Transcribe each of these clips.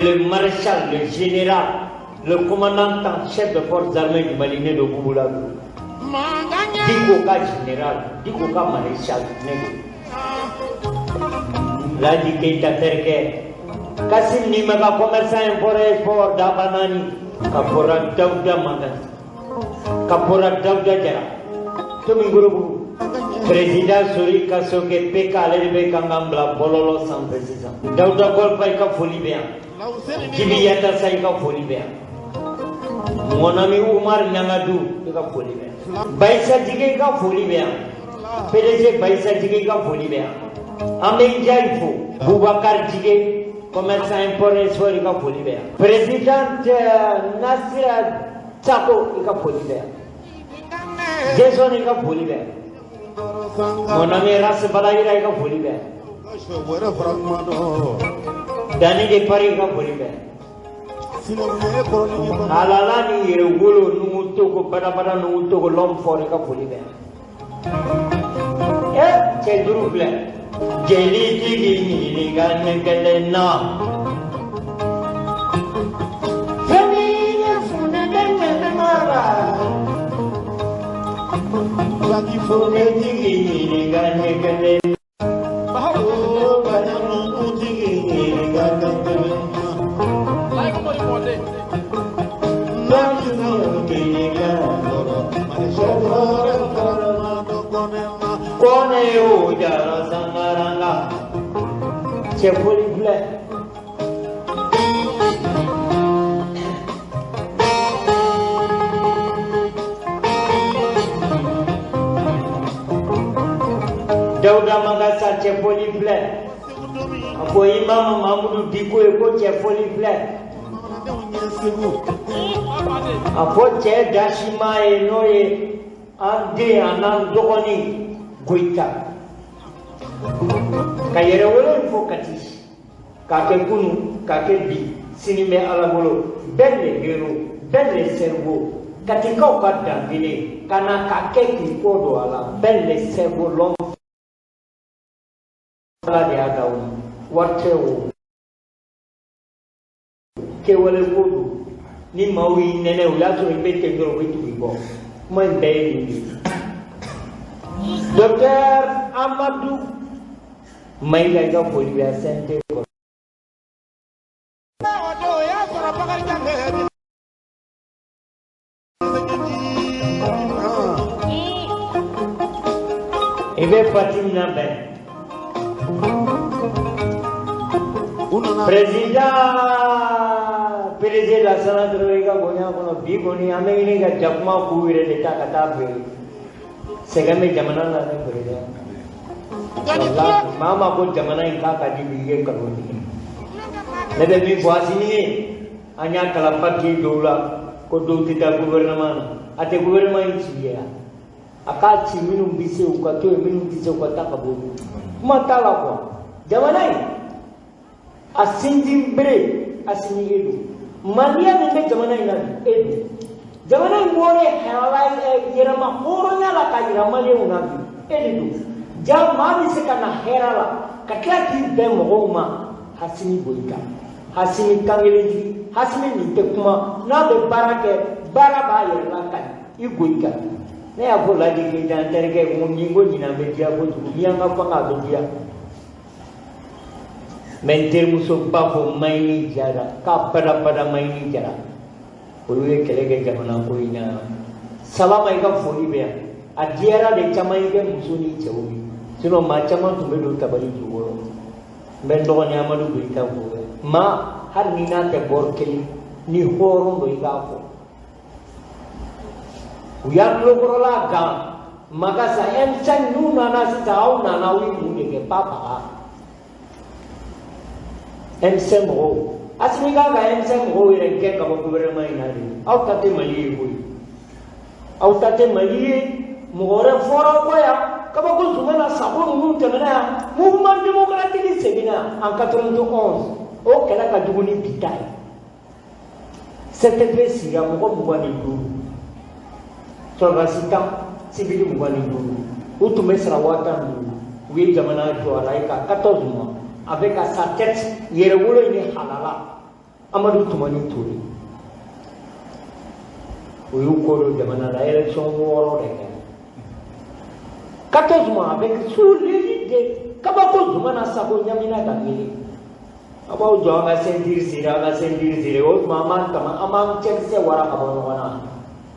Le maréchal, le général, le commandant en chef de forces armées du Mali, ne do Bouboula. Diko ka général, Diko ka maréchal, ne do. Ladi Keita terikɛ, Kasim Nima ka commerçant import export Dabanani, ka bɔra Dawuda Mangan, ka bɔra Dawuda Jara, Tomi Ngorobugu. Président Sori Kasoke PK ale de bɛ kan k'an bila bɔlɔlɔ sanfɛ sisan. Dawuda Golfa i ka foli bɛ yan. Jibi Yatasa i ka foli bɛ yan. Mon ami Umar Ɲangadu i ka foli bɛ yan. Bayisa Jige i ka foli bɛ yan. PDG Bayisa Jige i ka foli bɛ yan. An bɛ Njayi fo. Bubakar Jige commerçant import export i ka foli bɛ yan. Présidente Nasira Sako i ka foli bɛ yan. Jason i ka foli bɛ yan. Mon ami Ras Balayira i ka foli bɛ yan. Dani de Paris i ka foli bɛ yan. Alala ni yɛrɛwolo nugu togo badabada nugu togo l'homme fort i ka foli bɛ yan. Cɛ duuru filɛ. Jelitigi ɲininka ɲɛ kelen na. Fɛn min ye funɛnɛ mɛnɛ mara. Funɛtigi ɲininka ɲɛ kelen na. Bananutigi ɲininka ɲɛ kelen na. Kɔnɛ y'o jara sangaranga. Cɛ foli filɛ. Dawuda Magasa cɛ foli filɛ. A ko Imam Mamudu Diko ye ko cɛ foli filɛ. A fɔ cɛ dasima ye n'o ye an den a n'an dɔgɔnin Goyita. Ka yɛrɛwolo in fo Kati. K'a kɛ kunu, k'a kɛ bi, sini bɛ Ala bolo. Bɛɛ le héros, bɛɛ le cerveau. Katikaw ka danbele, ka na k'a kɛ k'i kɔ don a la. Bɛɛ le cerveau, l'homme Ala de y'a d'aw ma. Wari tɛ o. Kɛwale ko don. Ni maaw y'i nɛnɛ, o y'a sɔrɔ i bɛ ten dɔrɔn u bɛ tugu i kɔ. Kuma in bɛɛ ye nin de ye. Docteur Amadou Mayiga i ka foli bɛ yan CNT kɔnɔ. I bɛ pati min na bɛn. Président PDG Lasana Traoré i ka bonya kɔnɔ bi kɔni an bɛ ɲini ka jakuma k'u yɛrɛ de ta ka taa feere. Sɛgɛn bɛ jamana na ne président. Walahi maa ma ko jamana in k'a ka di bi i ye nkalon tigɛ. Ne bɛ min fɔ Asimi ye, an y'a kalan papier dɔw la ko dɔw tɛ taa gouvernement na. A tɛ gouvernement in ci yɛrɛ. A k'a ci minnu bɛ se u ka to yen, minnu tɛ se u ka taa ka bɔ yen. Kuma t'a la quoi. Jamana in a sinsin bere Asimi e don. Maliya min bɛ jamana in na bi e don. Jamana in bɔra halala yɛrɛma hɔrɔnya la k'a yira maliyɛnw na bi e de don. Ja maa bɛ se ka na hɛrɛ la ka tila k'i bɛn mɔgɔw ma Asimi Goyita. Asimi kankelentigi, Asimi nin tɛ kuma n'a bɛ baara kɛ baara b'a yɛrɛ lakali i Goyita. Ne y'a fɔ Ladi Keyita n terikɛ ko ni ko ɲinan bɛ diya kojugu n'i y'an ka fanga a bɛ diya. Mɛ n terimuso ba fɔ Mayini Jara k'a badabada Mayini Jara olu ye kɛlɛ kɛ jamana ko in na. Salama i ka foli bɛ yan. A diyara de caman y'i kɛ muso ni cɛw ye. Sinon maa caman tun bɛ don tabali jukɔrɔ. N bɛ n dɔgɔnin Amadu Goyita fo. Maa hali ni n'a tɛ bɔrɔ kelen ni hɔrɔn don i k'a fɔ. U y'a tulokɔrɔla gan Magasa M5 n'u nana sisan aw nana aw ye mun de kɛ ba baga. M5 mɔgɔw Asimi kan ka M5 mɔgɔw yɛrɛ gɛn ka bɔ gouvernement in na de. Aw ta tɛ Mali ye koyi. Aw ta tɛ Mali ye. Mɔgɔ wɛrɛ fɔra aw kɔ yan. Kabako Zumana Sako ninnu tɛmɛna yan. Mouvement démocratique seginna en 91. O kɛlɛ ka jugu ni bi ta ye. CTP sigira mɔgɔ 25. Sɔrɔdasi 10, civil 25. U tun bɛ sara 15,000. U ye jamana jɔ a la ye ka 14 mois. Avec à sa tête yɛrɛwolo ni halala. Amadu Tumani Ture o y'u kɔ don jamana la, élection 6 de kɛra 14 mois avec sous l'égide de Kabako Zumana Sako Ɲamina Danbele. A b'aw jɔ an ka ceinture serrer, an ka ceinture serrer. O tuma an b'an tama, an b'an cɛkisɛ wara ka bɔ ɲɔgɔn na.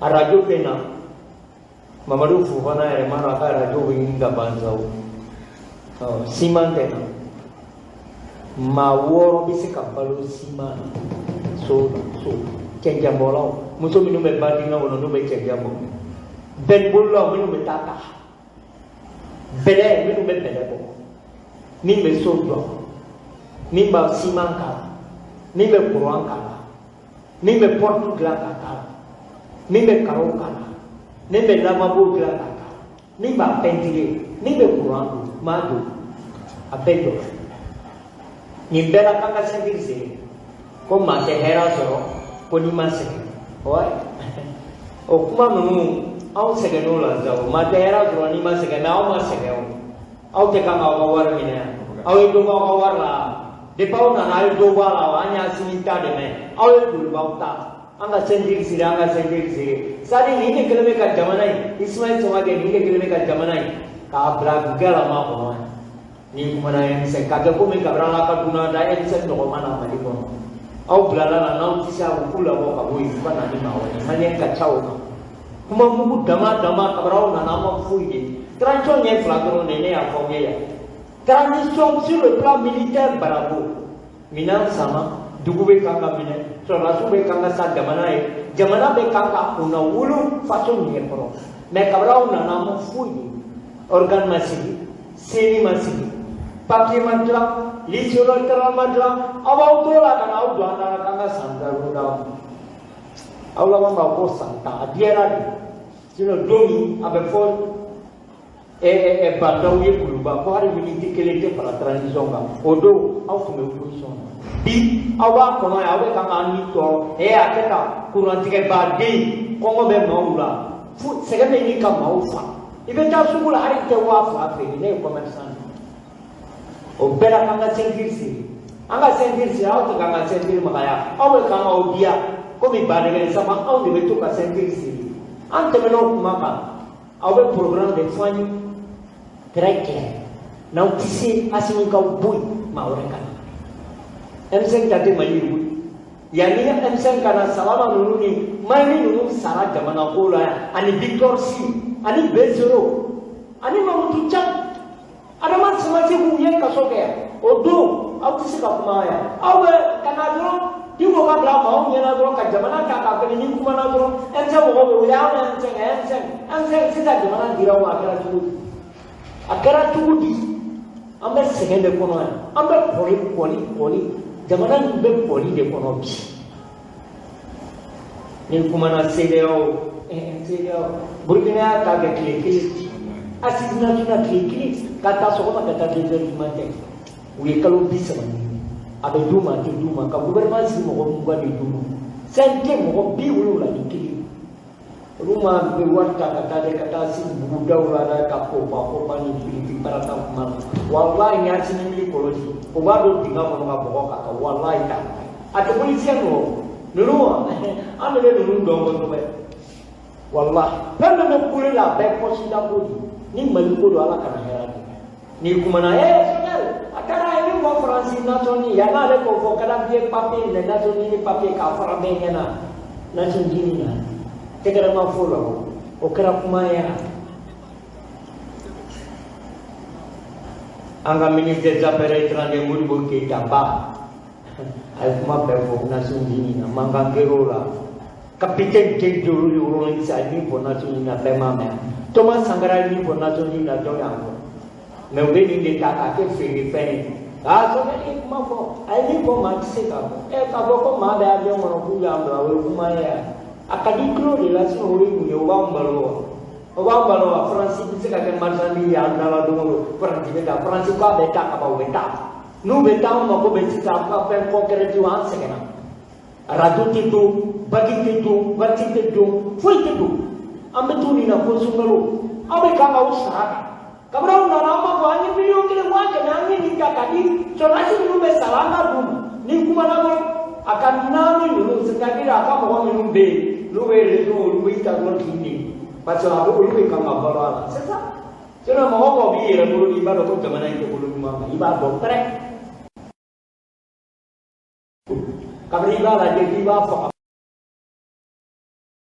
Arajo bɛ na, Mamadu Fofana yɛrɛ ma dɔn a ka arajo bɛ ɲini ka ban sa. O siman tɛ na, maa 6 bɛ se ka balo siman na. So so cɛncɛnbɔlaw, muso minnu bɛ ba dingɛ kɔnɔ n'u bɛ cɛncɛn bɔ, bɛnbololaw minnu bɛ taa ta, bɛlɛ minnu bɛ bɛlɛ bɔ, min bɛ so jɔ, min b'a siman k'a la, min bɛ kuran k'a la, min bɛ porte dilan ka k'a la, min bɛ carreau k'a la, min bɛ lavabo dilan ka k'a la, min b'a peinturer, min bɛ kuran don, maa don, a bɛɛ jɔ. Nin bɛɛ la k'an ka ceinture serrer, ko maa tɛ hɛrɛ sɔrɔ ko n'i ma sɛgɛn. Ouais, o kuma ninnu anw sɛgɛnn'o la sa. O maa tɛ hɛrɛ sɔrɔ n'i ma sɛgɛn, mais aw ma sɛgɛn. O aw tɛ kan k'aw ka wari minɛ yan, aw ye dɔ bɔ aw ka wari la. Depuis aw nana, aw ye dɔ bɔ a la. An y'a sini ta de mɛn, aw ye jolibaw ta. An ka ceinture serrer, an ka ceinture serrer. C'est à dire nin de kɛlen bɛ ka jamana in, Ismaël Samake, nin de kɛlen bɛ ka jamana in k'a bila galama kɔnɔ yan. Ni kumana M5 k'a kɛ komi kabini ala ka dunan da M5 ɲɔgɔn ma na Mali kɔnɔ. Aw bilala la, n'aw tɛ se a k'u labɔ ka bɔ yen, fo ka na ni maa wɛrɛ. Maliyɛn ka ca o kan. Kuma mugu dama dama kabini aw nana, an ma foyi de. Transition ɲɛ 2 dɔrɔn de, ne y'a fɔ aw ye yan. Transition sur le plan militaire, bravo, minɛn sanna, dugu bɛ kan ka minɛ, sɔrɔdasiw bɛ kan ka sa jamana ye, jamana bɛ kan ka kunna wolo faso ɲɛkɔrɔ. Mais kabini aw nana, an ma foyi de. Organe ma sigi, CENI ma sigi, papier ma dilan, liste électorale ma dilan. Aw b'aw to la ka na aw don an da la k'an ka san 10 d'aw ma. Aw laban b'a ko san 10, a diyara de. Sinon don min a bɛ fɔ bandaw ye Kuluba ko hali miniti 1 tɛ fara transition kan, o don aw tun bɛ opposition na. Bi aw b'a kɔnɔ yan, aw bɛ kan k'an ni tɔɔrɔ. A kɛ tan, kurantigɛbaden, kɔngɔ bɛ maaw la, fo sɛgɛn bɛ ɲini ka maaw fa. I bɛ taa sugu la, hali tɛ 2000 feere. Ne ye commerçant ye. O bɛɛ la k'an ka ceinture serrer, an ka ceinture serrer. Aw tɛ k'an ka ceinture magaya, aw bɛ k'an k'aw diya komi banɛgɛ sama. Anw de bɛ to ka ceinture serrer. An tɛmɛna o kuma kan. Aw bɛ programme de fɔ an ye très clair. N'aw tɛ se, Asimi k'aw bɔ yen, maa wɛrɛ ka na. M5 ta tɛ Mali ye koyi. Yanni M5 ka na, Salama ninnu ni Mayini ninnu sara jamana ko la yan, ani Victor Sy, ani B0, ani Mamutu Thiam, Adama Samaseku ye kaso kɛ yan. O don aw tɛ se ka kuma yan. Aw bɛ ka na dɔrɔn Diko ka bila maaw ɲɛna dɔrɔn ka jamana ta k'a fɛnɛ. Ni kumana dɔrɔn, M5 mɔgɔw bɛ wele, anw M5, M5, M5. Sisan jamana dira aw ma, a kɛra cogo di? A kɛra cogo di? An bɛ sɛgɛn de kɔnɔ yan, an bɛ kɔli kɔli kɔli, jamana in bɛ kɔli de kɔnɔ bi. Ni kumana CEDEAO, CEDEAO, Burukina y'a ta kɛ tile 1, assise nationale tile 1, ka taa sɔgɔma ka taa 2 heures du matin. U ye kalo 30 ɲini, a bɛ d'u ma, a tɛ d'u ma. Ka gouvernement sigi, mɔgɔ 20 de d'u ma, CNT mɔgɔ 71. Olu ma bɛ wari ta ka taa dɛ, ka taa se bugudaw la dɛ, ka kopa kopa ni biriki barata kuma na. Walahi, ni Asimi wuli kɔlɔsi, o b'a don dingɛ kɔnɔ ka bɔgɔ k'a kan. Walahi, ta a tɛ politicien ninnu wa, an de bɛ ninnu dɔn kosɛbɛ. Walahi, fɛn bɛɛ bɛ kule la, a bɛɛ kɔsida ko de. Ni Mali ko don, Ala kana hɛrɛ di. N'i kumana, Sogɛl a taara, a ye min fɔ Faransi Nations Unies, yann'ale k'o fɔ, Kadafi ye papier minɛ, Nations Unies papier, k'a fara bɛɛ ɲɛna Nations Unies na, tɛgɛrɛ ma fɔ o la. O kɛra kuma ye. An ka ministre des affaires étrangères Modibo Keïta Ba, a ye kuma bɛɛ fɔ Nations Unies na, mankan kɛr'o la. Capitaine J.J. Rawlings a ye min fɔ Nations Unies na, bɛɛ m'a mɛn. Thomas Sankara ye min fɔ Nations Unies na, jɔn y'a fɔ? Mais u bɛ nin de ta k'a kɛ feerefɛn ye. Sogɛl ye kuma fɔ, a ye min fɔ, maa tɛ se k'a fɔ. K'a fɔ ko maa bɛ avion kɔnɔ k'u y'an bila, o ye kuma ye yan. A ka di tulo de la, sinon o ye mun ye? O b'anw balo wa? O b'an balo wa? Faransi bɛ se ka kɛ marchandise ye an da la don o don. Faransi bɛ taa, Faransi k'a bɛ taa ka ban, u bɛ taa. N'u bɛ taa, anw mako bɛ sisan an ka fɛn concret, an sɛgɛnna. Radio tɛ don, baki tɛ don, waati tɛ don, foyi tɛ don. An bɛ to nin na fo sunkalo. Aw bɛ kan k'aw sara kan. Kabini aw nana, an b'a fɔ an ye 1,1 miliyɔn, an ye nin ta ka di sɔrɔdasi ninnu bɛ sara, an ka d'u ma. Ni kumana dɔrɔn, a ka dire a ka mɔgɔ minnu bɛ yen n'u bɛ réseau olu bɛ ta dɔrɔn k'i neni parce que a bɛ olu bɛ kan ka balo a la, c'est ça. Sinon mɔgɔ mɔgɔ b'i yɛrɛ bolo, i b'a dɔn ko jamana in tɛ bolo ɲuman kan, i b'a dɔn pɛrɛ kabini i b'a lajɛ k'i b'a faga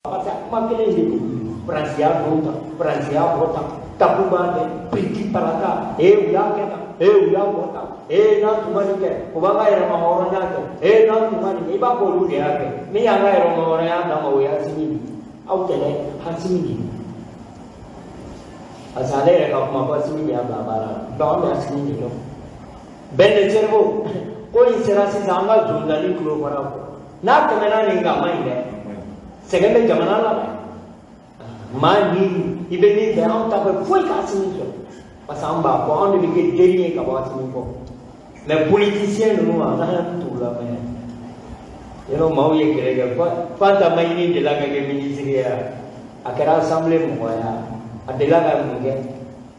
parce que kuma kelen de don. Faransi y'a don tan, Faransi y'a bɔ tan, tabu b'a kɛ piriki parata, ee u y'a kɛ tan, ee u y'a bɔ tan, ee n'an tun ma nin kɛ u b'an ka yɛrɛmahɔrɔnya kɛ, ee n'an tun ma nin kɛ, i b'a fɔ olu de y'a kɛ. Min y'an ka yɛrɛmahɔrɔnya d'an ma, o ye Asimi de ye. Aw tɛ dɛ, Asimi de ye, parce que ale yɛrɛ ka kuma ko Asimi de y'a bila baara la. Donc an bɛ Asimi de dɔn. Ben le cerveau ko in sera sisan, an ka zonzanni tulo fara kɔ n'a tɛmɛna nin kan, a man ɲi dɛ. Sɛgɛn bɛ jamana la dɛ. Maa ni i bɛ min fɛ, anw t'a fɛ foyi ka Asimi sɔrɔ parce que an b'a fɔ anw de bɛ kɛ den ye ka bɔ Asimi kɔ. Mais politicien ninnu, an t'u lamɛn. Yɔrɔ maaw ye kɛlɛ kɛ. Fanta Maɲini delila ka kɛ minisiri ye, a kɛra assemblée mɔgɔ ye, a delila ka mun kɛ?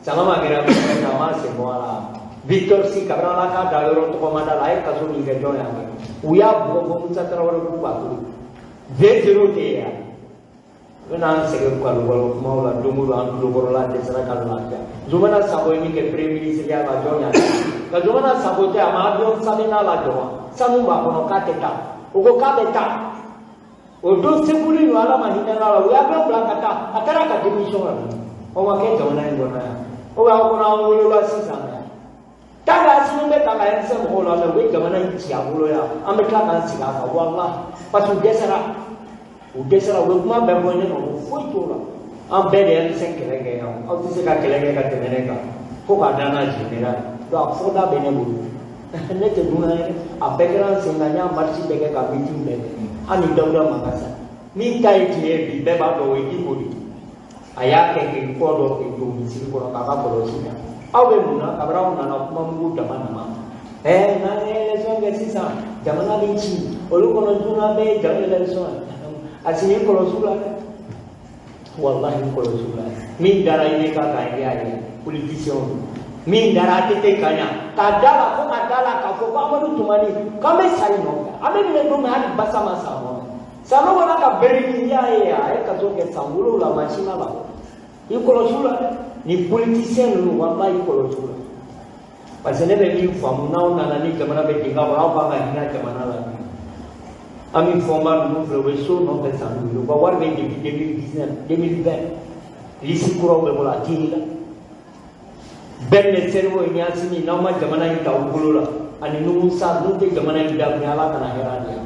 Sangama kɛra ministre, a ma sen bɔ a la. Victor Sy, kabini Ala k'a da yɔrɔ tɔgɔma da la, a ye kaso min kɛ, jɔn y'a kɛ? U y'a bugɔ fɔ Musa Tarawele k'u b'a to V0 tɛ yen yan. U bɛna an sɛgɛn kalokalo kumaw la don o don, an tulokɔrɔla dɛsɛra ka lafiya. Zomana Sako ye min kɛ premier ministre ya la, jɔn y'a kɛ? Nka Zomana Sako tɛ, a ma avion sanuna lajɔ wa? Sanu b'a kɔnɔ k'a tɛ taa, o ko k'a bɛ taa. O don Sekuli ninnu, Ala ma hinɛ la, u ye avion bila ka taa, a taara ka démission la. O ma kɛ jamana in kɔnɔ yan. O b'a kɔnɔ an wolola sisan yan. Tant que Asimi bɛ ta ka M5 mɔgɔw lamɛn, u bɛ jamana in ci a bolo yan. An bɛ tila k'an sigi a kan, walahi, parce que u dɛsɛra. U dɛsɛra, u bɛ kuma bɛɛ fɔ ne ma ko foyi t'o la. An bɛɛ de ye M5 kɛlɛ kɛ yan. Aw tɛ se ka kɛlɛ kɛ ka tɛmɛ ne kan. Fo k'a dan n'a général. Donc a fɔda bɛ ne bolo. Ne tɛ dunan ye dɛ. A bɛɛ kɛra n sen kan, n y'a marche bɛɛ kɛ ka meeting bɛɛ kɛ. Hali ni Dawuda Makasa. Min ta ye tiɲɛ ye bi, bɛɛ b'a dɔn o ye Diko de ye. A y'a kɛ k'i kɔ dɔ k'i don misiri kɔnɔ k'a ka kɔlɔsi ta. Aw bɛ mun na? Kabini aw nana kuma mugu dama dama. N'an ye élection kɛ sisan, jamana bɛ ci. Olu kɔnɔ joona bɛɛ ye jamana élection ye. A sigi kɔlɔsi la dɛ. Walahi kɔlɔsi la. Min dara IBK kan, i y'a ye politicien don. Min dara ATT kan yan, k'a da la fo ka da la k'a fɔ ko Amadu Tumani k'an bɛ sa i nɔfɛ. An bɛ minɛ don min, hali basa ma sa nɔfɛ. Sanogo n'a ka bere i y'a ye, a ye kaso kɛ san 7 maa si ma la. I kɔlɔsi la dɛ. Ni politicien ninnu, walahi i kɔlɔsi la. Parce que ne bɛ min faamu, n'aw nana ni jamana bɛ dingɛ kɔnɔ, aw kan ka hinɛ jamana la. An bɛ fɔnba ninnu filɛ, u bɛ so nɔfɛ san 5, u ka wari bɛ depuis 2019, 2020. Liste kuraw bɛ bɔ a tɛ la. Ben le cerveau ni Asimi, n'aw ma jamana in ta u bolo la, ani Nuhu Sa, n'u tɛ jamana in daminɛ, Ala kana hɛrɛ di yan.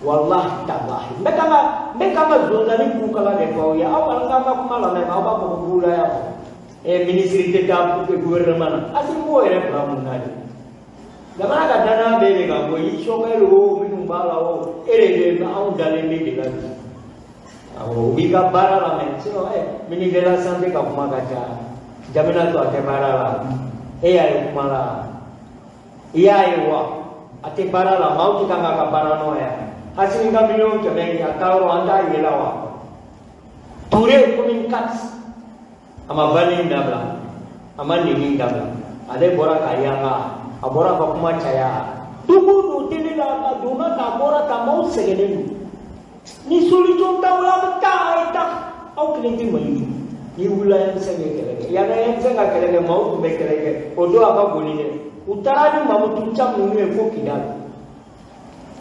Walahi talahi. N bɛ k'an ka zonzanni kukala de fɔ aw ye. Aw kana k'an ka kuma lamɛn, aw b'a fɔ ko Bula y'a fɔ. Ministre tɛ taa gouvernement na. Asimi b'o yɛrɛ bila mun na de? Jamana ka danaya bɛ e de kan koyi, i sokɛ o minnu b'a la o, e de bɛ anw dalen bɛ de la bi. Awɔ, u b'i ka baara la mɛ, sinon ministre de la santé ka kuma ka ca. Jamana to a tɛ baara la. E y'a ye kuma la. I y'a ye wa? A tɛ baara la, maaw tɛ kan k'a ka baara nɔ yan. Asimi ka 100 000 000 in, a taa yɔrɔ an t'a ye la wa? Touré commune 4, a ma banni dabila, a ma neni dabila. Ale bɔra ka yanga, a bɔra ka kuma caya. Don o don télé la, a donna ta, a bɔra ta, maaw sɛgɛnnen don. Ni solution t'aw bolo, a bɛ taa, a ye taa. Aw kelen tɛ Mali dun. N'i wulila M5 ye kɛlɛ kɛ. Yanni M5 ka kɛlɛ kɛ, maaw tun bɛ kɛlɛ kɛ. O don a ka bon ni dɛ. U taara ni Mamutu Camu ninnu ye fo Kidali.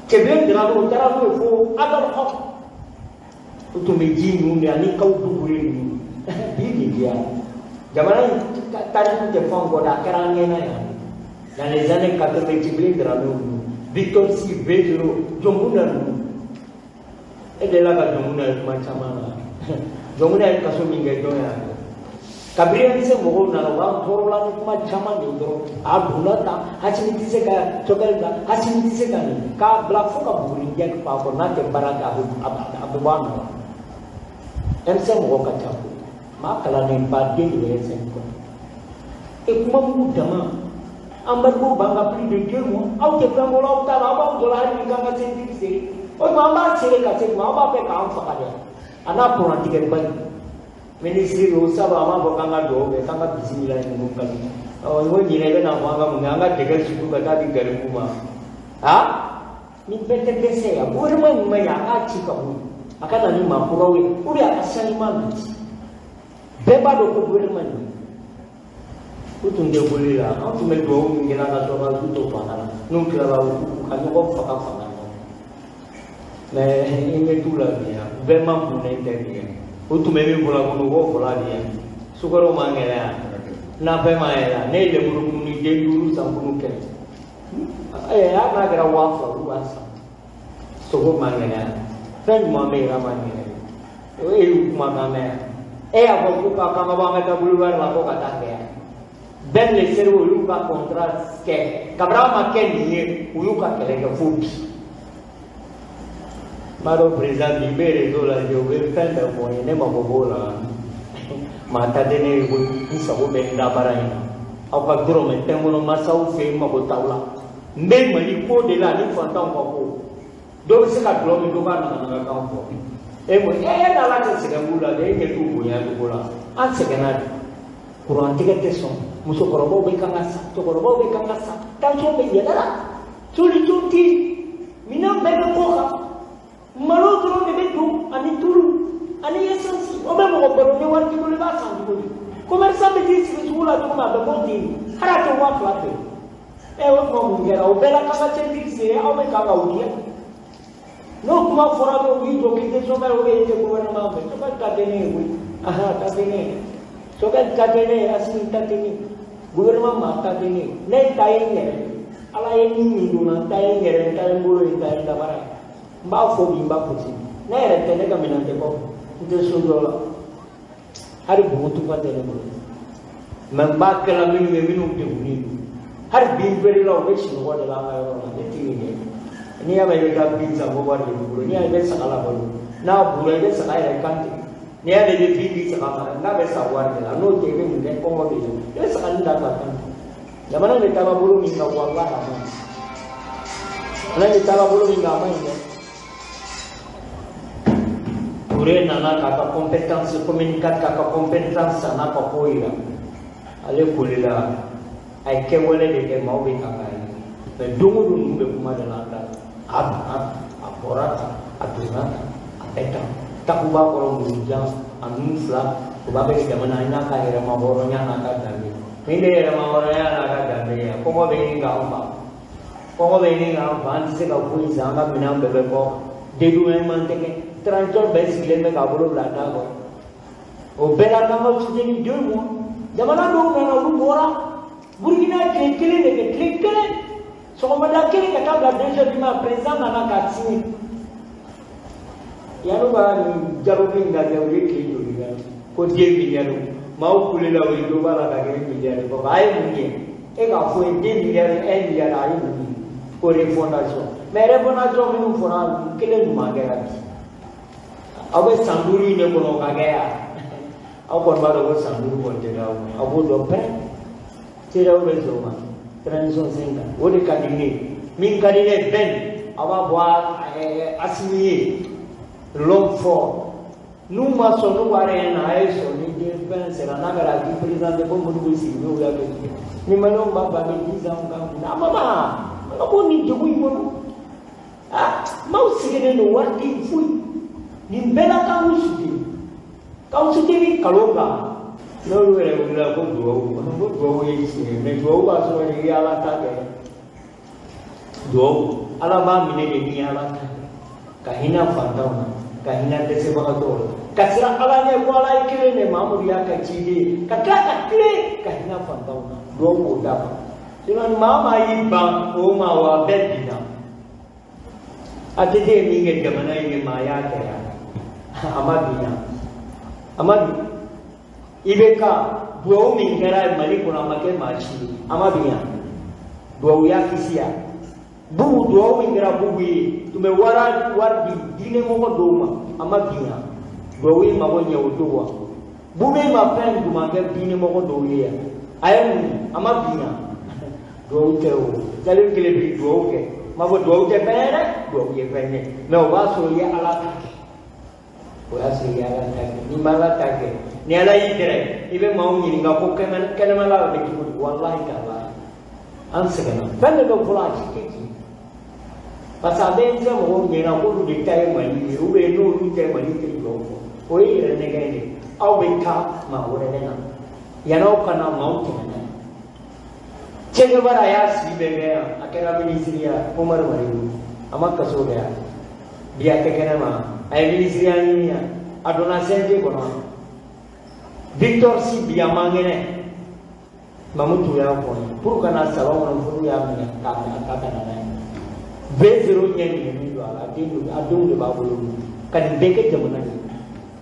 Kɛmɛ Dramé, u taara n'o ye fo Agalxɔ. U tun bɛ ji ninnu de ani Kaw Dukure ninnu. Bi de diya. Jamana in tariku tɛ fɛn kɔ dɛ, a kɛra an ɲɛna yan. Dans les années 80, Tiébilé Dramé ninnu, Victor Sy, V0, Dioncounda ninnu. E delila ka Dioncounda ye kuma caman na. Dioncounda ye kaso min kɛ, jɔn y'a kɛ? Kabini M5 mɔgɔw nana, u b'an tɔɔrɔla ni kuma caman de dɔrɔn. A donna tan, Asimi tɛ se ka Choguel bila, Asimi tɛ se ka nin k'a bila fo ka bugurijɛ fa kɔ, n'a tɛ baara kɛ, a bɛ bɔ a nɔ la. M5 mɔgɔ ka ca koyi. Maa kalannen baden de bɛ M5 kɔnɔ. E kuma mugu dama. Embargo b'an ka plus de 2 mois. Aw tɛ fɛn bɔ aw ta la, aw b'aw jɔ la hali ni k'an ka ceinture seri. O tuma an b'a seri ka se kuma, aw b'a fɛ k'an faga dɛ. A n'a kurantigɛba in. Minisiri o sabu an b'a fɔ k'an ka dugawu kɛ, k'an ka bisimila ninnu ka di. Ɔ n ko ɲinɛ i bɛna fɔ an ka mun kɛ, an ka dɛgɛ susu ka taa di garibu ma. Ha? Nin bɛɛ tɛ dɛsɛ yan. Gouvernement ɲuman ye a k'a ci ka bɔ yen, a ka na ni maa kuraw ye, ou bien a ka changement nati. Bɛɛ b'a dɔn ko gouvernement ɲuman u tun tɛ boli la. An tun bɛ dugawu min kɛ ka sɔrɔ ka to fanga la, n'u tilala u ka ɲɔgɔn faga fanga la. Mais i ɲɛ t'u la bi yan, bɛɛ ma munnen tɛ bi yan. U tun bɛ min fɔla kɔnɔ, u b'o fɔla bi yan. Sukaro ma gɛlɛya yan, nafɛn ma yɛlɛ. Ne ye lemuru ni den 5 san kunu 100. Hali n'a kɛra 2000, olu b'a san. Sogo ma gɛlɛya, fɛn jumɛn bɛ yen k'a ma gɛlɛya? O ye kumakan mɛn yan. E y'a fɔ ko ka k'an ka bɔ an ka taa boulevard la ko ka taa kɛ yan. Bɛɛ le seri o y'u ka contrat kɛ, kabini a ma kɛ nin ye, u y'u ka kɛlɛ kɛ fo bi. N b'a dɔn président bi n bɛ réseau lajɛ, u bɛ fɛn bɛɛ fɔ n ye, ne mako b'o la. Maa ta tɛ ne ye koyi, n sago bɛ n da baara in na. Aw ka dɔrɔmɛ tɛ n kɔnɔ masaw fɛ yen, n mako t'aw la. N bɛ Mali ko de la ani fantanw ka ko. Dɔ bɛ se ka dulɔ min, dɔ b'a naganagakan fɔ. E ko e n'Ala tɛ sɛgɛn b'u la dɛ, e ɲɛ t'u bonya cogo la. An sɛgɛnna de. Kurantigɛ tɛ sɔn, musokɔrɔbaw bɛ kan ka sa, cɛkɔrɔbaw bɛ kan ka sa, tension bɛ yɛlɛ la, solution tɛ yen, minɛn bɛɛ bɛ kɔ kan, malo dɔrɔn de bɛ don ani tulu ani essence. O bɛ mɔgɔ balo, ni wari t'i bolo i b'a san cogo di? Commerçant bɛ t'i sigi sugu la cogo min, a bɛ bɔ ten, hali a tɛ 2000 fɛ. O tuma mun kɛra? O bɛɛ la k'an ka cɛsiri siri, aw bɛ kan ka o diya. N'o kuma fɔra dɔrɔn, u b'i jɔ k'i tɛ sokɛ, o bɛ e tɛ gouvernement fɛ. Sokɛ ka tɛ ne ye koyi, ahan, ka tɛ ne ye. Sokɛ ka tɛ ne ye, Asimi ta tɛ ne ye, gouvernement maa ta tɛ ne ye. Ne ta ye n yɛrɛ, Ala ye min don n na, n ta ye n yɛrɛ, n ta ye n bolo ye, n ta ye n dabara ye. N b'a fɔ bi, n b'a fɔ sini, ne yɛrɛ tɛ, ne ka minɛn tɛ kɔfɛ, n tɛ so jɔ la, hali bugutufa tɛ ne bolo. Mais n b'a kɛla minnu ye, minnu degunnen don, hali bin feerelaw u bɛ sunɔgɔ de la an ka yɔrɔ la, ne tɛ yen dɛ. N'i y'a mɛn i bɛ taa bin san ko wari de b'i bolo, n'i y'a ye i bɛ saga labalo, n'a bura i bɛ saga yɛrɛ kan tigɛ. N'i y'a mɛn i bɛ bin di saga ma, n'a bɛ san wari de la, n'o tɛ i bɛ mun kɛ? Kɔngɔ bɛ yen, i bɛ saga ni ta k'a kan tigɛ. Jamana bɛ taga bolo min kan, walahi a man ɲi. Jamana bɛ taga bolo min kan, a man ɲi dɛ. Touré nana k'a ka compétence communicate, k'a ka compétence n'a ka ko yira. Ale kolila, a ye kɛwale de kɛ, maaw bɛ kan k'a ye. Mais don o don ninnu bɛ kuma de la an da la. A bɔra tan, a donna tan, a bɛ tan. Takuba kɔrɔ murujan a nun fila, o b'a bɛ jamana n'a ka yɛrɛma hɔrɔnya n'a ka danbe. Ni ne yɛrɛma hɔrɔnya n'a ka danbe ye, kɔngɔ bɛ ɲini k'an fa. Kɔngɔ bɛ ɲini k'an fa, an tɛ se ka foyi san, an ka minɛn bɛɛ bɛ bɔ. Dédouanement tɛ kɛ. Transition bɛɛ sigilen bɛ k'a bolo bila a da kɔrɔ. O bɛɛ la k'an ka soutenir 2 mois. Jamana dɔw nana, olu bɔra. Burkina tile kelen de kɛ, tile kelen. Sɔgɔmada kelen ka taa bila 2 heures du matin, président nana k'a signer. Yan'u ka nin dialogue in ka kɛ, u ye tile joli kɛ? Ko 2 milliards. Maaw kulela, u ye dɔ b'a la ka kɛ 1 milliard ye. A ye mun kɛ? E k'a fɔ ye 2 milliards, 1 milliard, a ye mun kɛ? Ko refondation. Mais refondation minnu fɔra, kelen ɲuman kɛra bi. Aw bɛ san 5 in de kɔnɔ o ka kɛ yan. Aw kɔni b'a dɔn ko san 5 kɔni tɛ d'aw ma. Aw b'o dɔn pɛrɛ. CEDEAO bɛ sɔn o ma. Transition 5 ans. O de ka di ne ye. Min ka di ne ye bɛn, aw b'a bɔ Asimi ye. L'homme fort. N'u ma sɔn, n'u b'a yɛrɛ na, a ye sɔn ni den fɛn sera n'a kɛra a k'i présenté ko Modibo Sidibe y'a kɛ. Ni maliyɛnw b'a fɔ a bɛ 10 ans kan kunna, a ma ban. An ka bɔ nin degun in kɔnɔ. Maaw sɛgɛnnen don, wari tɛ yen foyi. Nin bɛɛ la k'an k'u soutenir. K'aw soutenir nkalon kan. N'olu yɛrɛ wulila ko duwawu, ko duwawu ye tiɲɛ ye, mais duwawu b'a sɔrɔ i ye Ala ta kɛ. Duwawu, Ala b'a minɛ de n'i ye Ala ta kɛ. Ka hinɛ fantanw na, ka hinɛ dɛsɛbagatɔw la, ka siran Ala ɲɛ ko Ala ye kelen de, Mahamadu y'a ka ciden ye, ka tila ka tilen ka hinɛ fantanw na. Duwawu b'o dafa. Sinon maa o maa y'i ban o ma, wa a bɛɛ binna. ATT ye min kɛ jamana in ye, maa y'a kɛ yan, a ma bin yan, a ma bin. IBK duwawu min kɛra Mali kɔnɔ, a ma kɛ maa si ye, a ma bin yan. Duwawu y'a kisi yan. Bubu duwawu min kɛra Bubu ye, tun bɛ wari di diinɛmɔgɔ dɔw ma, a ma bin yan. Duwawu ye mago ɲɛ o don wa. Bubu ma fɛn duman kɛ diinɛmɔgɔ dɔw ye yan, a ye mun ye, a ma bin yan. Duwawu tɛ o, jali kelen bi duwawu kɛ. N b'a fɔ duwawu tɛ fɛn ye dɛ, duwawu ye fɛn ye, mais o b'a sɔrɔ i ye Ala ta kɛ. O y'a sɔrɔ i ye Ala ta kɛ. N'i ma Ala ta kɛ, ni Ala y'i gɛrɛ, i bɛ maaw ɲininka ko kɛnɛmala bɛ cogo di, walahi talahi. An sɛgɛnna, fɛn bɛɛ bɛ fɔlɔ, a si tɛ tiɲɛ. Parce que a bɛ M5 mɔgɔw ɲɛna k'olu de ta ye Mali ye, ou bien n'olu tɛ Mali tɛ jɔ fɔ. O ye yɛrɛ nɛgɛn de ye. Aw bɛ taa, maa wɛrɛ bɛ na. Yann'aw ka na, maaw tɛmɛna. Che Guevara y'a si bɛɛ kɛ yan, a kɛra minisiri ye, Umaru Mariko. A ma kaso kɛ yan. Bi a tɛ kɛnɛ ma. A ye minisiriya ɲini yan. A donna CNT kɔnɔ. Victor Sy bi a man kɛnɛ. Mamutu y'a fɔ n ye. Pour ka na salon kɔnɔ, furu y'a minɛ k'a ta ka na n'a ye. V0 ɲɛ minɛ don a la, a denw de b'a bolo ka nin bɛɛ kɛ jamana ye.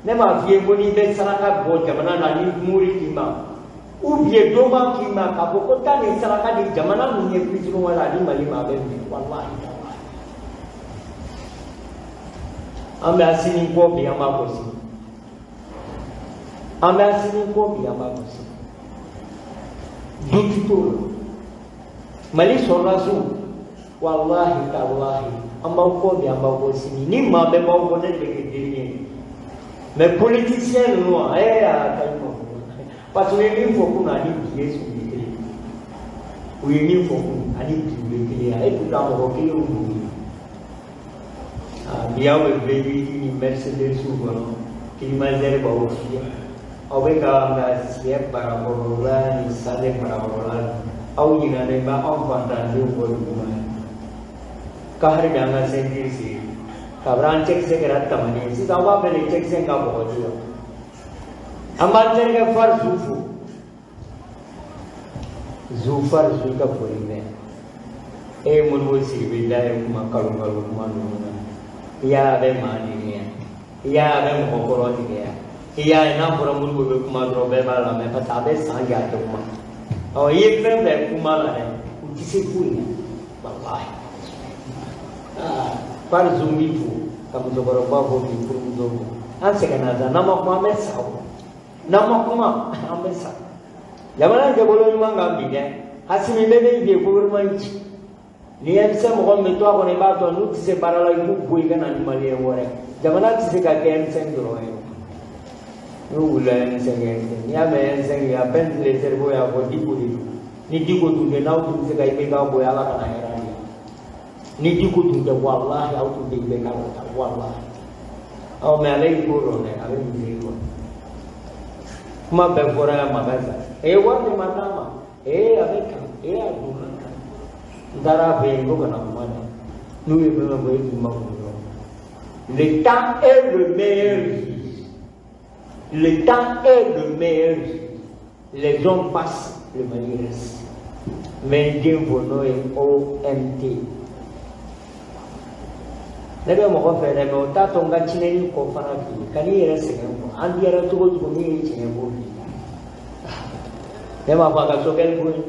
Ne m'a f'i ye ko n'i bɛ saraka bɔ jamana la ni mori k'i ma, ou bien dɔ ma k'i ma k'a fɔ ko taa nin saraka di jamana min ye fitiri wala ani Mali ma, a bɛ minɛ walahi. An bɛ Asimi kɔ bi, an b'a kɔ sini. An bɛ Asimi kɔ bi, an b'a kɔ sini. Doute t'o la. Mali sɔrɔdasiw, walahi talahi, an b'aw kɔ bi, an b'aw kɔ sini. Ni maa bɛɛ b'aw kɔ, ne de bɛ kɛ den ye. Mais politicien ninnu, a ye a ka ɲi ma. Parce que u ye min fɔ kunun ani bi ye sugu kelen. U ye min fɔ kunun ani bi u ye kelen ye. E pourtant mɔgɔ kelenw don. Bi aw bɛ V8 ni Mercedes kɔnɔ, climatiseur b'aw fiyɛ. Aw bɛ ka nka siyɛ barakɔrɔla ni sale barakɔrɔla, aw ɲinalen bɛ anw fantandenw kɔ duguma ye. Ka hali bi an ka ceinture siri. Kabini an cɛkisɛ kɛra tamani ye, sisan aw b'a fɛ de cɛkisɛ in ka bɔgɔti wa? An b'an terikɛ Farizu fo. Zu Farizu, i ka foli bɛ. E ye Modibo Sidibe da ye kuma kalo kalo kuma ninnu na. I y'a ye a bɛ maa nɛni yan. I y'a ye a bɛ mɔgɔ kɔrɔ tigɛ yan. I y'a ye n'a fɔra Modibo bɛ kuma dɔrɔn bɛɛ b'a lamɛn parce que a bɛ san kɛ a tɛ kuma. Ɔ i ye fɛn fɛn kuma la dɛ, u tɛ se foyi la. Walahi. Aa Farizu n b'i fo ka musokɔrɔba fo k'i furumuso fo. An sɛgɛnna sa, n'an ma kuma an bɛ sa o. N'an ma kuma an bɛ sa. Jamana in tɛ bolo ɲuman kan bi dɛ. Asimi bɛ min f'i ye, gouvernement in ci. Ni M5 mɔgɔ min bɛ to a kɔnɔ, i b'a dɔn n'u tɛ se baara la, i b'u bɔ i ka na ni maliyɛn wɛrɛ. Jamana tɛ se ka kɛ M5 dɔrɔn ye. N'u wulila M5 M5, n'i y'a mɛn M5 à peine le cerveau y'a fɔ Diko de don. Ni Diko tun tɛ, n'aw tun bɛ se ka IBK bɔ yen, Ala kana hɛrɛ an ye. Ni Diko tun tɛ, walahi aw tun tɛ IBK bɔ ta, walahi. Ɔ mais ale y'i ko dɔn dɛ, a bɛ misiri kɔnɔ. Kuma bɛɛ fɔra yan ma bɛ sa. Ee wari de ma d'a ma. Ee a bɛ kan, ee a donna kan. N taara a fɛ yen ko kana kuma dɛ. N'u ye fɛn fɛn fɔ e tun ma kun dɔrɔn. Le temps est le meilleur juge. Le temps est le meilleur juge. Les hommes passent, le Mali reste. Mais n den fo n'o ye OMT. Ne bɛ mɔgɔ fɛ dɛ, mais o t'a to n ka tiɲɛni kɔ fana f'i ye. Kan'i yɛrɛ sɛgɛn kɔ. An diyara cogo o cogo, min ye tiɲɛ b'o f'i ye. Ne m'a fɔ a ka sokɛli bɔ yen,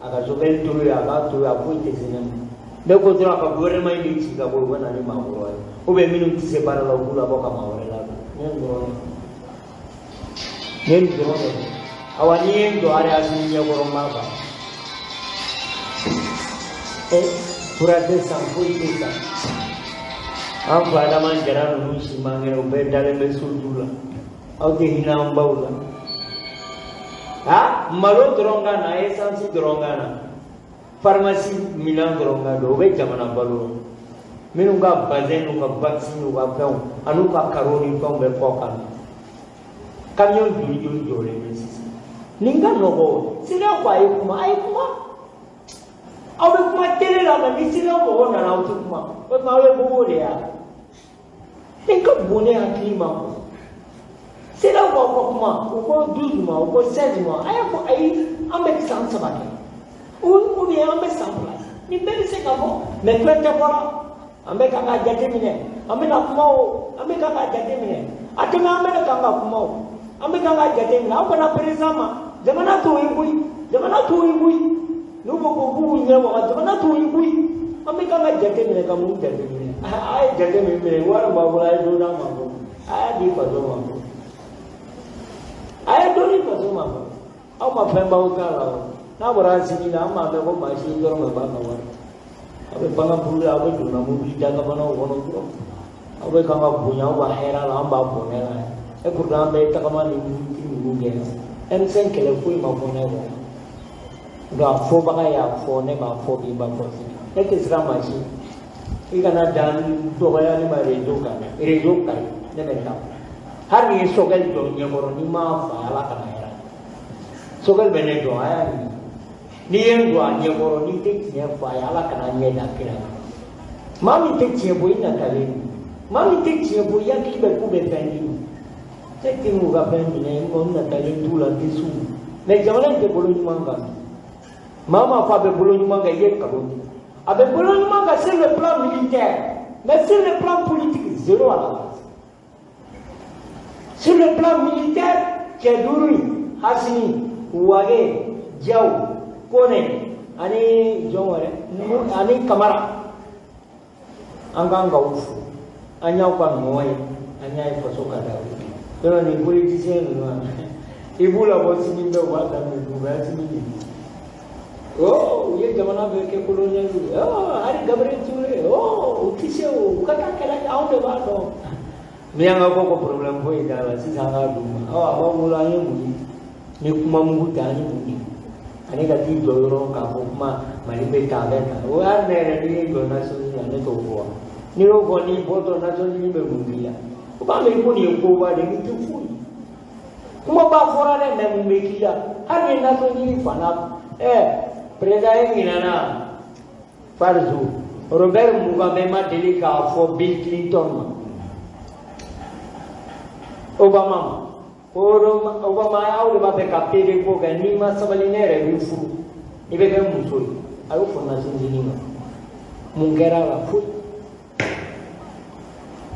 a ka sokɛli to yen, a k'a to yen, a foyi tɛ se ne ma. Ne ko dɔrɔn a ka gouvernement in de ci ka bɔ yen, u bɛ na ni maa kura ye. Ou bien minnu tɛ se baara la, u b'u labɔ ka maa wɛrɛ ladon. Ne ye nin dɔrɔn ye. Ne ye nin dɔrɔn de fɔ. Awa n'i ye n don hali Asimi ɲɛkɔrɔ, n b'a ban. E fura tɛ san, foyi tɛ san. An fa Adama Jara ninnu si man kɛnɛ, u bɛɛ dalen bɛ soju la. Aw tɛ hinɛ an baw la. Ha malo dɔrɔn ka na, essence dɔrɔn ka na, pharmacie minɛn dɔrɔn ka don, o bɛ jamana balo. Minnu ka bazin n'u ka vaccin n'u ka fɛnw an'u ka karo ni fɛnw bɛ kɔ kan na. Camion joli joli jɔlen bɛ sisan. Nin ka nɔgɔ, CEDEAO ko a ye kuma, a ye kuma. Aw bɛ kuma télé la, mais ni CEDEAO mɔgɔw nana aw tɛ kuma. O tuma aw ye bobo de ye wa? Nin ka bon ne hakili ma quoi. CEDEAO ko aw ka kuma, u ko 12 mois, u ko 16 mois. A y'a fɔ ayi, an bɛ san 3 kɛ. Ou bien an bɛ san 2 kɛ. Nin bɛɛ bɛ se ka fɔ, mais fɛn tɛ fɔra. An bɛ kan k'a jateminɛ, an bɛna kuma o, an bɛ kan k'a jateminɛ. A tɛmɛ an bɛna kan ka kuma o, an bɛ kan k'a jateminɛ. Aw kana président ma, jamana t'o ye koyi, jamana t'o ye koyi. N'u ko ko k'u ɲɛ waga, jamana t'o ye koyi. An bɛ kan ka jateminɛ ka mun jateminɛ? A ye jate min minɛ, wari b'a bolo, a ye dɔ d'a ma fɔlɔ. A y'a di faso ma fɔlɔ. A ye dɔ di faso ma fɔlɔ. Aw ma fɛn b'aw ta la o. N'a bɔra Asimi la, an b'a mɛn ko maa si dɔrɔn bɛ b'a ka wari. Aw bɛ bagan buru la, aw bɛ donna mobili dakabanaw kɔnɔ dɔrɔn. Aw bɛ kan ka bonya, aw b'a hɛrɛ la, an b'a bɔnɛ la. E pourtant an bɛ tagama ni muruti ninnu kɛ. M5 kɛlɛ foyi ma fɔ ne kɔ. Donc a fɔbaga y'a fɔ, ne b'a fɔ bi, n b'a fɔ sini. Ne tɛ siran maa si. I kana dan dɔgɔyali ma réseau kan dɛ, réseau ka ɲi, ne bɛ taa. Hali n'i ye Sogɛli jɔ ɲɛkɔrɔ, n'i m'a fa Ala kana hɛrɛ. Sogɛli bɛ ne dɔn, a y'a ɲini. N'i ye n don a ɲɛkɔrɔ, n'i tɛ tiɲɛ fɔ a ye, Ala kana ɲɛ da kira la. Maa min tɛ tiɲɛ fɔ, i natalen don. Maa min tɛ tiɲɛ fɔ, i hakili bɛ k'u bɛ fɛn d'i ma. Ne tɛ n'u ka fɛn minɛ, n natalen t'u la, n tɛ s'u ma. Mais jamana in tɛ bolo ɲuman kan. Maa maa fɔ a bɛ bolo ɲuman kan, i ye nkalon tigɛ. A bɛ bolo ɲuman kan sur le plan militaire, mais sur le plan politique, zéro à la base. Sur le plan militaire, cɛ duuru in, Hasini, Wage, Diaw, Kone, ani jɔn wɛrɛ, ani Kamara. An kan k'aw fo. An y'aw ka nɔ ye, an y'a ye faso ka d'aw ye. Yɔrɔ nin politicien ninnu, i b'u labɔ sini bɛɛ, u b'a daminɛ u bɛ Asimi ɲini. Oh, u ye jamana bɛɛ kɛ colonial ye. Oh, hali Gabriel Touré, oh, u tɛ se o, u ka taa kɛlɛ kɛ, anw de b'a dɔn. Miyanka ko problème foyi t'a la, sisan an k'a d'u ma. Ɔ, a b'aw bolo, an ye mun ye? Ni kuma mugu tɛ, an ye mun ye? Ani ka t'i jɔ dɔrɔn k'a fɔ kuma Mali bɛ taa, a bɛ tan. O hali ne yɛrɛ, n'i ye jɔ Nations Unies la, ne t'o fɔ wa. N'i y'o fɔ, n'i bɔtɔ Nations Unies bɛ mun k'i la? O b'a mɛn ko nin ye koba de ye, nin tɛ foyi. Kumaba fɔra dɛ, mais mun bɛ k'i la? Hali ni Nations Unies fana, président ye ɲinɛna Farizu, Robert Mugabe ma deli k'a fɔ Bill Clinton ma, Obama ma. Obama, aw de b'a fɛ ka PD ko kɛ, n'i ma sabali ne yɛrɛ b'i furu, i bɛ kɛ muso ye. A y'o fɔ Nations Unies ma. Mun kɛra a la? Foyi.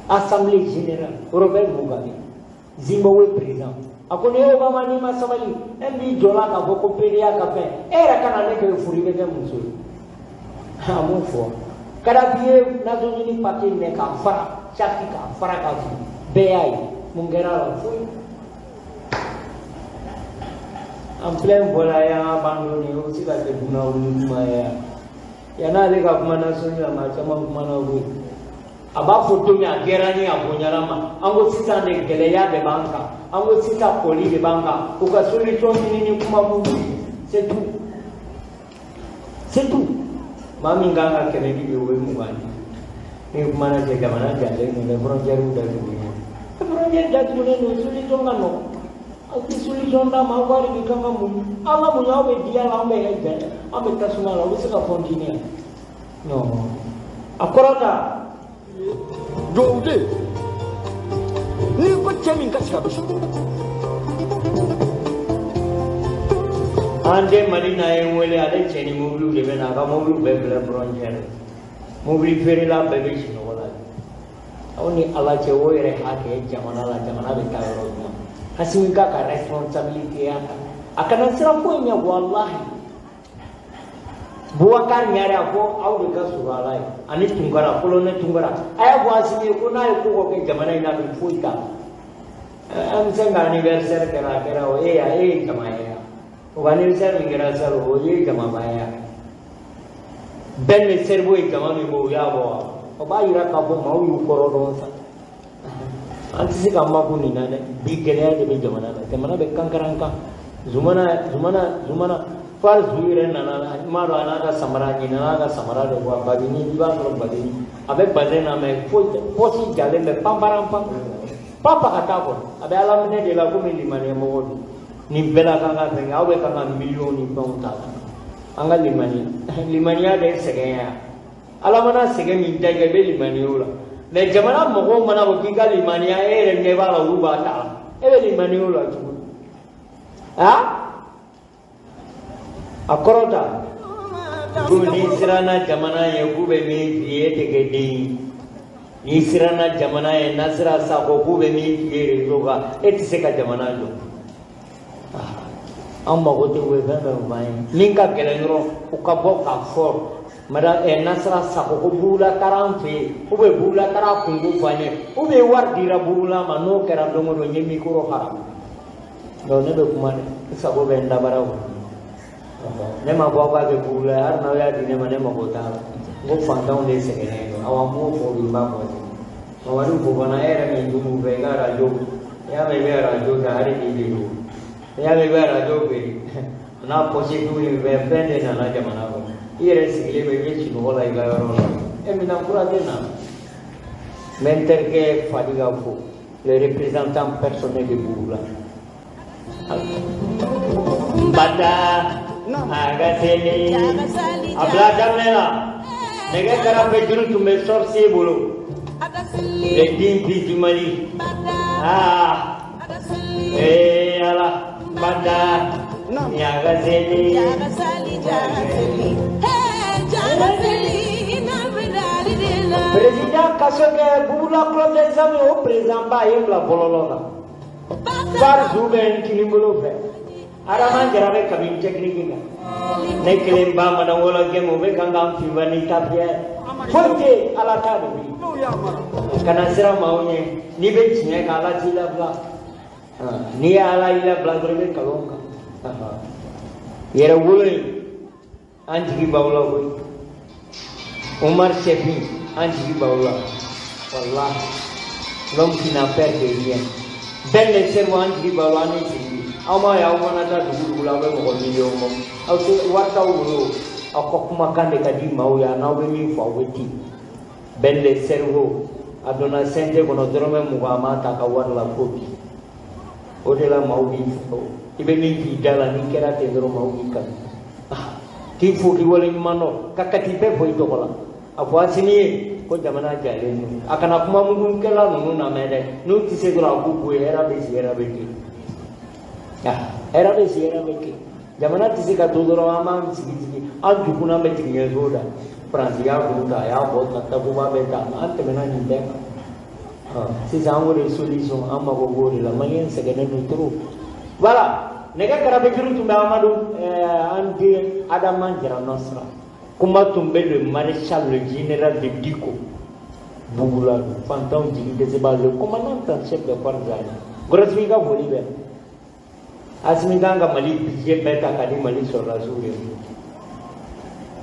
Assemblée générale, Robert Mugabe, Zimbabwe président, a ko ni Obama, n'i ma sabali, e b'i jɔ la k'a fɔ ko PDA ka fɛn, e yɛrɛ kana ne kɛ furu, i bɛ kɛ muso ye. A m'o fɔ. Kadafi ye Nations Unies papier minɛ k'a fara, charte k'a fara k'a fili, bɛɛ y'a ye. Mun kɛra a la? Foyi. En plein vol a y'an abandonné, o bɛ se ka kɛ dunan wuli kuma ye yan. Yan'ale ka kuma Nations Unies la, maa caman kumana koyi. A b'a fɔ don min a kɛra ni a bonyana ma, an ko sisan de gɛlɛya de b'an kan, an ko sisan kɔli de b'an kan, u ka solution ɲini ni kuma mun ye, c'est tout, c'est tout. Maa min kan ka kɛlɛ ni bi, o ye 20 ye. Ni kumana cɛ, jamana jalen don dɛ, frontière datugulen, frontière datugulen don, solution ka nɔgɔn. Aw tɛ solution d'a ma, aw ko hali bi k'an ka muɲu, an ka muɲu, aw bɛ diya la, an bɛ jɛ, an bɛ tasuma la, o bɛ se ka continuer? Non, a kɔrɔ ta. Dugawuden, n'i ko cɛ min ka sigi, a bɛ sigi. An den Mali n'a ye n wele, ale cɛ ni mobiliw de bɛ na, a ka mobiliw bɛɛ filɛ frontière, mobili feerela bɛɛ bɛ sunɔgɔ la. Aw ni Ala cɛ, o yɛrɛ hakɛ jamana la, jamana bɛ taa yɔrɔ jumɛn? Asimi k'a ka responsabilité y'a ta, a kana siran foyi ɲɛ. Walahi, Boubacar Ɲare, a ko aw de ka surun a la ye, ani Tunkara, colonel Tunkara, a y'a fɔ Asimi ye ko n'a ye ko kɛ jamana in na bi, foyi t'a la. An bɛ se ka anniversaire kɛra, a kɛra o, e ya, e ye jama ye ya. O anniversaire min kɛra salon, o ye jamaba ye ya. Bɛɛ ni cerveau ye jama min bɔ, o y'a bɔ wa? O b'a yira k'a fɔ maaw y'u kɔrɔ dɔn sa. An tɛ se ka makun nin na dɛ. Bi gɛlɛya de bɛ jamana la, jamana bɛ kankarankan. Zumana, Zumana, Zumana Farizu yɛrɛ nana, n m'a dɔn a n'a ka samara ɲinɛ, n'a ka samara de bɔ babini, i b'a sɔrɔ babini a bɛ bazɛn na, mɛ foyi tɛ, pɔsi jalen bɛ panparanpan papa ka taa kɔnɔ, a bɛ ala minɛ de la komi limaniya mɔgɔ don. Nin bɛɛ la kan ka fɛn kɛ, aw bɛ kan ka miliyɔn ni fɛnw ta, an ka limaniya, limaniya de ye sɛgɛn ye. Ala mana sɛgɛn min da i kan, i bɛ limaniya o la. Mɛ jamana mɔgɔw mana fɔ k'i ka limaniya, e yɛrɛ ɲɛ b'a la olu b'a ta la, e bɛ limaniya o la cogo di? A kɔrɔ ta ko n'i siranna jamana ye k'u bɛ min f'i ye, e tɛ kɛ den ye. N'i siranna jamana ye, Nasira Sakɔ, k'u bɛ min f'i ye réseau kan, e tɛ se ka jamana jɔ. An mago tɛ u ye fɛn fɛn f'an ye. Min ka gɛlɛn dɔrɔn, u ka bɔ k'a fɔ madame Nasira Sakɔ ko Burula taara an fɛ yen, ou bien Burula taara kungo fɔ an ye, ou bien wari dira Burula ma. N'o kɛra don o don, n ye micro haramu. Donc ne bɛ kuma dɛ, n sago bɛ n dabara o. Ne ma fɔ aw k'a kɛ Burula ye, hali n'aw y'a di ne ma, ne mago t'a la. N ko fantanw de sɛgɛnnen don. Awa, n b'o fɔ bi, n b'a fɔ ten. Mamadu Fofana, e yɛrɛ min dun b'u fɛ, i ka arajo, n'i y'a mɛn i bɛ arajo ta, hali k'i de don. N'i y'a mɛn i bɛ arajo feere, n'a pɔsi dun ni fɛn, fɛn de nana jamana kɔnɔ. I yɛrɛ sigilen bɛ, i bɛ sunɔgɔ la i ka yɔrɔ la. E minɛn kura tɛ na. N bɛ n terikɛ Fadiga fo, le représentant personnel de Bougoula. Bada a ka seli a bila daminɛ la, nɛgɛ karafe juru tun bɛ sorcier bolo, le digne fils du Mali. Ah, eh Ala, Bada ɲaga seli. Président Kassogué Bougoula Club des Amis, o président ba ye n bila bɔlɔlɔ la. Far zu bɛ n kini bolo fɛ. Adama Jara bɛ cabine technique kan. Ne kelen ba madame Wolo Gɛmɛ, o bɛ kan k'an finfa ni tapiya. Foyi tɛ yen, Ala ta de bɛ yen. Kana siran maaw ɲɛ, n'i bɛ tiɲɛ kan, Ala t'i labila. N'i ye Ala y'i labila dɔrɔn, i bɛ nkalon kan. Yɛrɛ wolo in, an jigi b'aw la koyi. Omar Sefin, an jigi b'aw la. Walahi, l'homme qui n'a peur de rien. Ben le cerveau, an jigi b'aw la, an ni sigi. Aw m'a ye, aw mana taa dugu dugu la, aw bɛ mɔgɔ miliyɔn bɔ. Aw tɛ wari t'aw bolo. Aw ka kumakan de ka di maaw ye, a n'aw bɛ min fɔ, aw bɛ ten. Ben le cerveau, a donna CNT kɔnɔ dɔrɔmɛ 20, a m'a ta ka wari la fo bi. O de la maaw b'i fɔ. I bɛ min k'i da la, n'i kɛra ten dɔrɔn, maaw b'i kanu. K'i fo k'i waleɲuman dɔn, ka kati bɛɛ fɔ i tɔgɔ la. A fɔ Asimi ye ko jamana jalen don. A kana kuma mugukɛla ninnu lamɛn dɛ. N'u tɛ se dɔrɔn, a k'u bɔ yen, hɛrɛ bɛ sigi, hɛrɛ bɛ tilen. Hɛrɛ bɛ sigi, hɛrɛ bɛ tilen. Jamana tɛ se ka to dɔrɔn, an b'an sigi sigi, an jukunna bɛ jigiɲɛso da. Faransi y'a bolo ta, a y'a bɔ ta, takuba bɛ ta, an tɛmɛna nin bɛɛ kan. Sisan an k'o de solution, an mago b'o de la. Maliyɛn sɛgɛnnen don trop. Voilà, nɛgɛ karafe juru tun bɛ Amadu an den Adama Jara Nasira. Kuma tun bɛ le maréchal, le général de Diko. Bougoula, fantanw jigi dɛsɛba, le commandant en chef des forces armées. Gɔrɔsigi ka foli bɛ. Asimi kan ka Mali budget bɛɛ ta k'a di Mali sɔrɔdasiw de ma.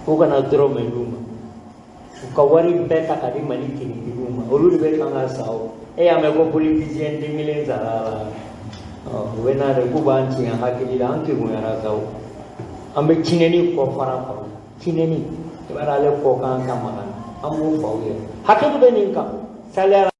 U kana dɔrɔmɛ d'u ma. U ka wari bɛɛ ta k'a di Mali finitigiw ma. Olu de bɛ kan ka sa o. E y'a mɛn ko politicien den kelen sara la. U bɛ na de k'u b'an tiɲɛ hakili la, an kegunyara sa o. An bɛ tiɲɛni kɔ fara faw. Tiɲɛni, i b'a dɔn ale kɔ kan ka magan. An b'o faw ye. Hakɛ bɛ nin kan. Saliya.